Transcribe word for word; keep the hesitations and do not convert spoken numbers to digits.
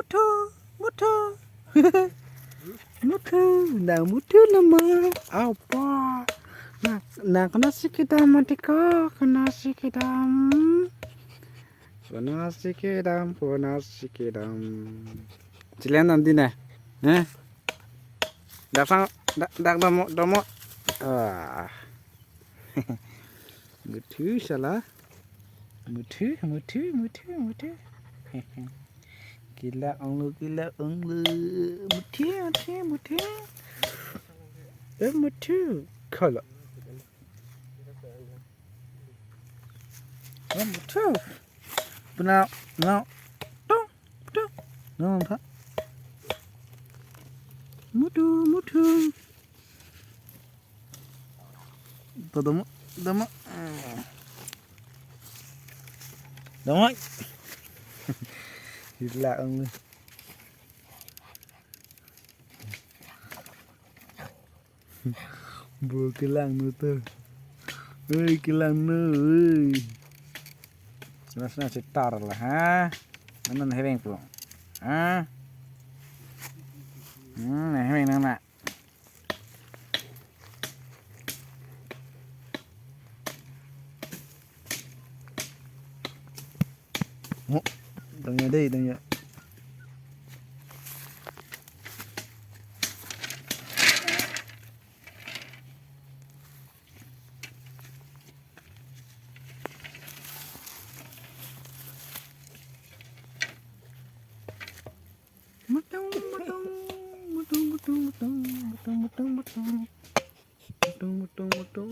Muthu, muthu. Muthu, nang muthu nama. Apa? Nang, nang konatsi kedam mati ko, konatsi kedam. Konatsi kedam, konatsi kedam. Chilendam dei na. Eh? Dak sang, dak, dak domo, domo. Ah. Muthu sala. Muthu, muthu, muthu, muthu. Kila onglo, kila onglo. Muthu, muthu, muthu. Eh, muthu. Kala. Eh, muthu. Puna, no. Tung, tung. No, pa. Muthu, muthu. To domo, domo. Domo. Kila onglo. Bo kelang nu to. Oi, kelang nu, oi. Sena sena chetar la, ha? Anan heveng po. Ha? Hmm, heveng nang na. Oh, dang ya dei, dang ya. Muthu, muthu, muthu, muthu, muthu, muthu, muthu, muthu, muthu. Muthu, muthu, muthu.